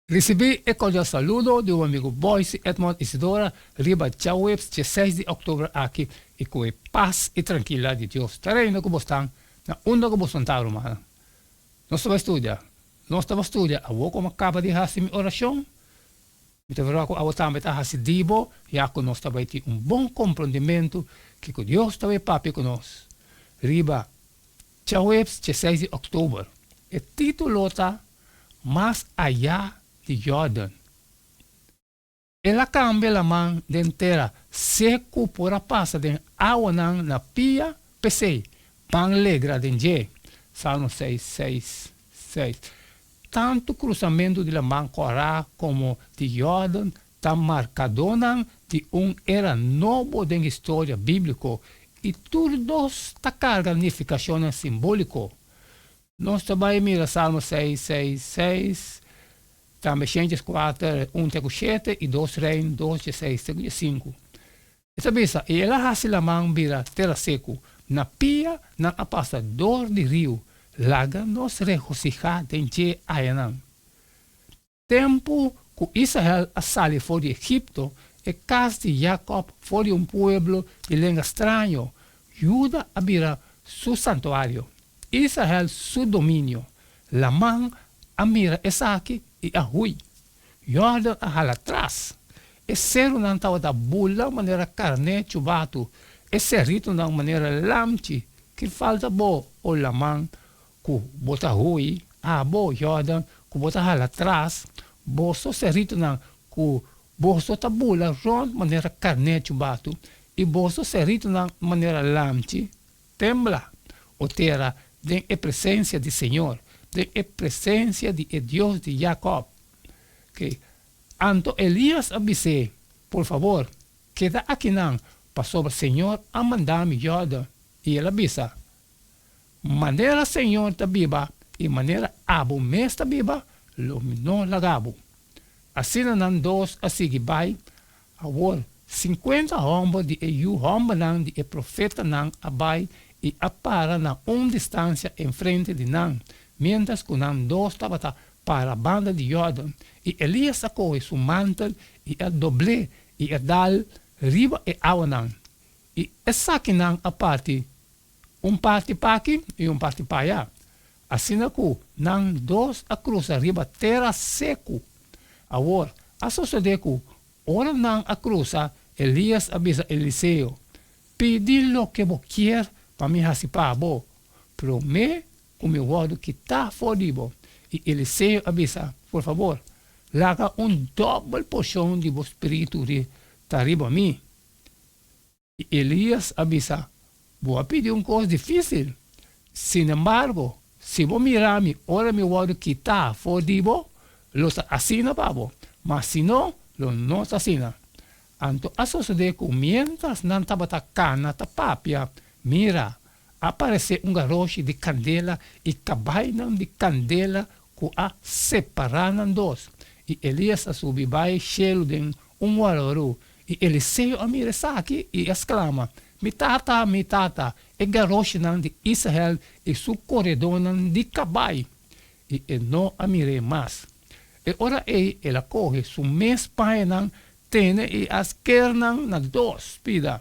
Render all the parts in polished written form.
Risibí e kordial saludo di bo amigu Boyce Edmond Isidora riba djaweps dieseis di òktober aki i ku e pas i trankilidat di Dios ta reina ku bosnan na unda ku boso ta, rumannan. Nos ta bai studia. Nos ta bai studia awor ku mi a kaba di hasi mi orashon. Mi ta verwagt ku abo tambe ta hasi di bo, ya ku nos ta bai tin un bon komprondimentu kiko Dios ta bai papia ku nos riba Djaweps dieseis di òktober. E título ta Mas ayá di Jordan. El a kambia laman den tera seku por a pasa den awanan na pia, p'esei, ban legra den dje. Salmo seis, seis, seis. Tantu krusamentu di laman Kòrá komo di Jordan ta markadónan di un era nobo den historia bíbliko i tur dos ta karga nifikashonnan simbóliko. Nos ta bai mira Salmo seis, seis, seis, tambe shen kuater, un te ku shete i Dos Rein dos, dieseis te ku diesinku. E ta bisa, I el a hasi laman bira tera seku, na pia nan a pasa dor di riu, laga nos regosihá den dje ayanan. Tempu ku Israel a sali for di Egipto, e kas di Jakòb for di un pueblo di lenga straño, Juda a bira su santuario, Israel su dominio. Laman a mira esaki i a hui. Jordan a hala tras. E serunan tabata bula manera karné chubatu, e seritunan manera lamchi. Ki falta bo, o laman, ku bo ta hui, abo, Jordan, ku bo ta hala tras, boso seritunan ku boso ta bula rònt manera karné chubatu, i boso seritunan manera lamchi, tembla, o tera, den e presensia di señor, den e presensia di e Dios di Jakòb. Ke. Anto Elias a bis'é, Por fabor, keda akinan, pasobra señor a manda mi Jordan. I el a bisa, Manera Señor ta biba i manera abo mes ta biba, lo mi no laga bo. Asina nan dos a sigui bai. Awor, sinkuenta hòmber di e yu hòmbernan di e profetanan a bai i a para na un distansia enfrente di nan, miéntras ku nan dos tabata para banda di Jordan. I Elias a kohe su mantel i a dobl'é i a dal riba e awanan, i esakinan a parti Un parti p'aki i un parti p'aya. Asina ku nan dos a krusa riba tera seku. Awor, a sosodé ku ora nan a krusa, Elias a bisa Eliseo, Pidi loke bo kier pa mi hasi pa bo, promé ku mi wòrdu kitá for di bo. I Eliseo a bisa, Por fabor, laga un dòbel porshon di bo spiritu ta riba mi. I Elias a bisa, Bo a pidi un kos difísil. Sinembargo, si bo mira mi ora mi wòrdu kitá for di bo, lo ta asina pa bo, ma si no, lo no ta asina. Anto a sosodé ku miéntras nan tabata kana ta papia, mira, a paresé un garoshi di kandela i kabainan di kandela ku a separá nan dos. I Elias a subi bai shelu den un warwarú. I Eliseo a mira esaki i a sklama, Mi tata, mi tata, e garoshinan di Israel i su koredónan di kabai! I e no a mir'é mas. E ora ei el a kohe su mes pañanan tene i a sker nan na dos pida.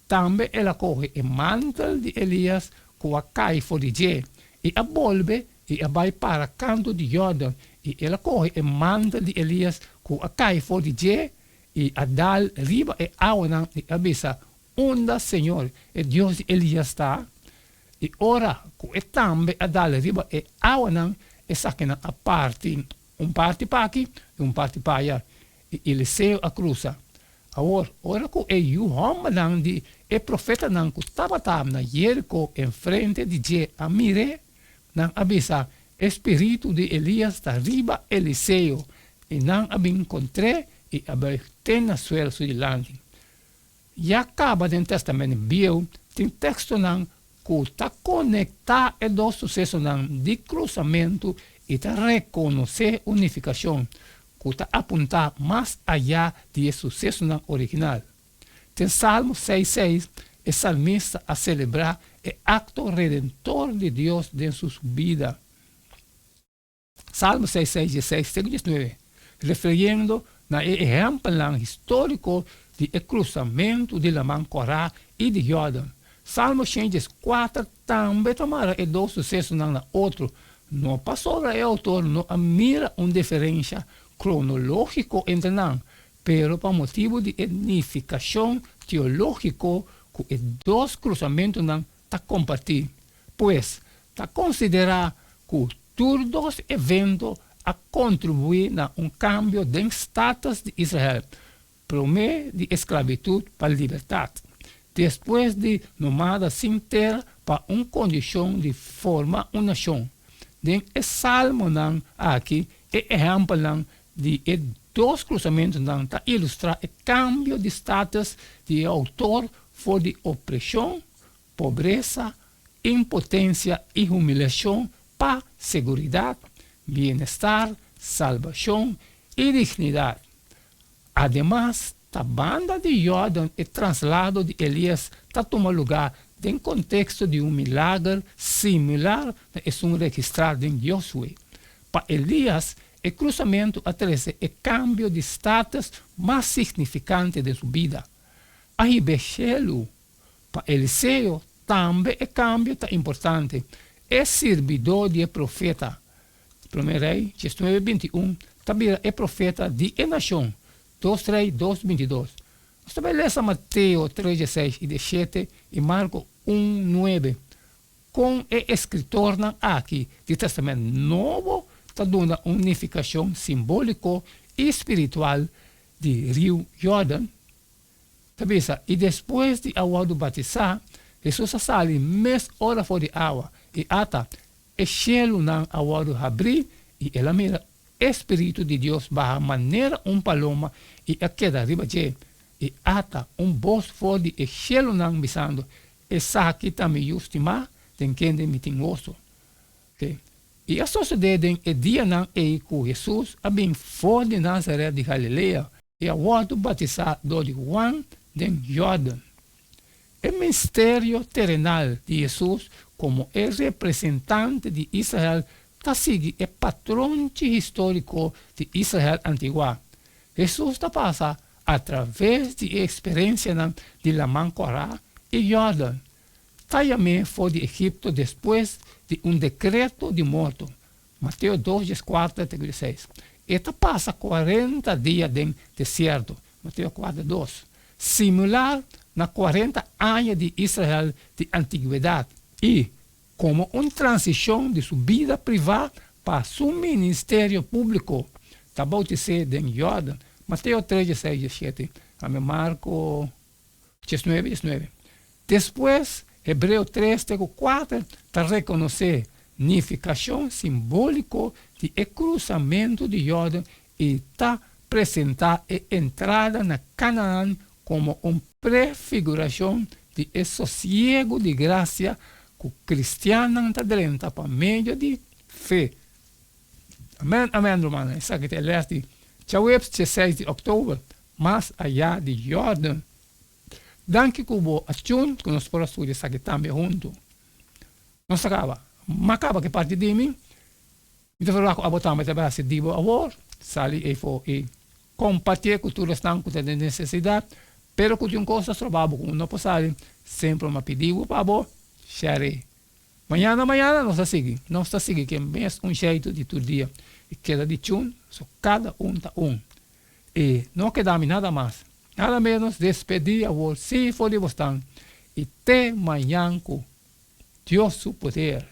Tambe el a kohe e mantel di Elias ku a kai for di dje, i a bolbe i a bai para kantu di Jordan, i el a kohe e mantel di Elias ku a kai for di dje, i a dal riba e awanan i a bisa, Unda Señor, e Dios di Elias ta? I ora ku e tambe a dal riba e awanan, esakinan a parti, un parti p'aki i un parti p'aya, i Eliseo a krusa. Awor, ora ku e yu hòmbernan di e profetanan ku tabata na Jeriko enfrente di dje a mir'é, nan a bisa, E spiritu di Elias ta riba Eliseo. I nan a bin kontr'é i a buig te na suela su dilanti. Ya kaba den Tèstamènt Bieu tin tekstonan ku ta konektá e dos susesonan di krusamentu i ta rekonosé un nifikashon ku ta apuntá mas ayá di e susesonan original. Den Salmo seis seis, e salmista a selebrá e akto redentor di Dios den su bida. Salmo seis seis dieseis te ku diesnuebe. refiriendo na e ehèmpelnan históriko di e krusamentu di Laman Kòrá i di Jordan. Salmo 104 tambe ta mara e dos susesonan na otro, no pasobra e outor no a mira un diferensha kronológiko entre nan, pero pa motibu di e nifikashon teológiko ku e dos krusamentunan ta kompartí. Pues, ta konsiderá ku tur dos evento a kontribuí na un kambio den status di Israel, promé di esklabitut pa libertat, despues di nomada sin tera pa un kondishon di forma un nashon. Den e salmonan aki e ehèmpelnan di e dos krusamentunan ta ilustrá e kambio di status di e outor for di opreshon, pobresa, impotensia i humiliashon pa seguridat, bienestar, salbashon i dignidat. Ademas, ta banda di Jordan e traslado di Elias ta tuma lugá den konteksto di un milager similar na esun registrá den Josué. Pa Elias, e krusamentu a trese e kambio di status mas signifikante den su bida. A hib'é shelu. Pa Eliseo tambe e kambio ta importante. E sirbidó di e profeta, Promé Rei 19, 21, ta bira e profeta di e nashon, 2 Rei 2, 22. Nos ta bai lesa Mateo 3, 16 i 17 i Marko 1, 9. Kon e eskritornan aki di Tèstamènt Nobo ta duna un nifikashon simbóliko i spiritual di Riu Jordan? Ta bisa, I despues di a wòrdu batisá, Hesus a sali mes ora for di awa, i ata, e shelunan a wòrdu habrí, i el a mira e Spiritu di Dios baha manera un paloma i a keda riba dje. I ata, un bos for di e shelunan bisando, Esaki ta mi Yu stimá, den kende mi tin goso. I a sosodé den e dianan ei ku Hesus a bin for di Nazaret di Galilea i a wòrdu batisá dor di Huan den Jordan. E ministerio terenal di Hesus komo e representante di Israel ta sigui e patronchi históriko di Israel antiguá. Hesus ta pasa atraves di e eksperensianan di Laman Kòrá i Jordan. Ta yam'é for di Egipto despues di un dekreto di morto, Mateo 2, 14 te ku 16. E ta pasa kuarenta dia den desierto, Mateo 4, 2, similar na kuarenta aña di Israel di antigwedat i komo un transishon di su bida privá pa su ministerio públiko, ta boutis'é den Jordan, Mateo 3, 16, 17, tambe Marko 19, 19. Despues, Hebreo 3 te ku 4 ta rekonosé nifikashon simbóliko di e krusamentu di Jordan i ta presentá e entrada na Kanaan komo un prefigurashon di e sosiegu di grasia ku kristiannan ta drenta pa medio di fe. Amèn, amèn, rumannan. Esaki ta e lès di djaweps 16 di òktober. Mas ayá di Jordan. Danki ku bo a tune ku nos por a studia esaki tambe huntu. Nos ta kaba. M'a kaba ku e parti di mi. Mi ta verwagt ku abo tambe ta bai hasi di bo awor. Sali eyfo i kompartié ku tur esnan ku ta den nesesidat. Pero ku tin un kos ta stroba bo ku no por sali, semper m'a pidi bo pa bo share. Mañana mañana nos ta sigui. Nos ta sigui ku e mes un sheitu di tur dia. I keda di tune, so kada un ta un. I no keda mi nada mas, nada menos despedí awor sí for di bosnan i te mañan ku Dios su poder.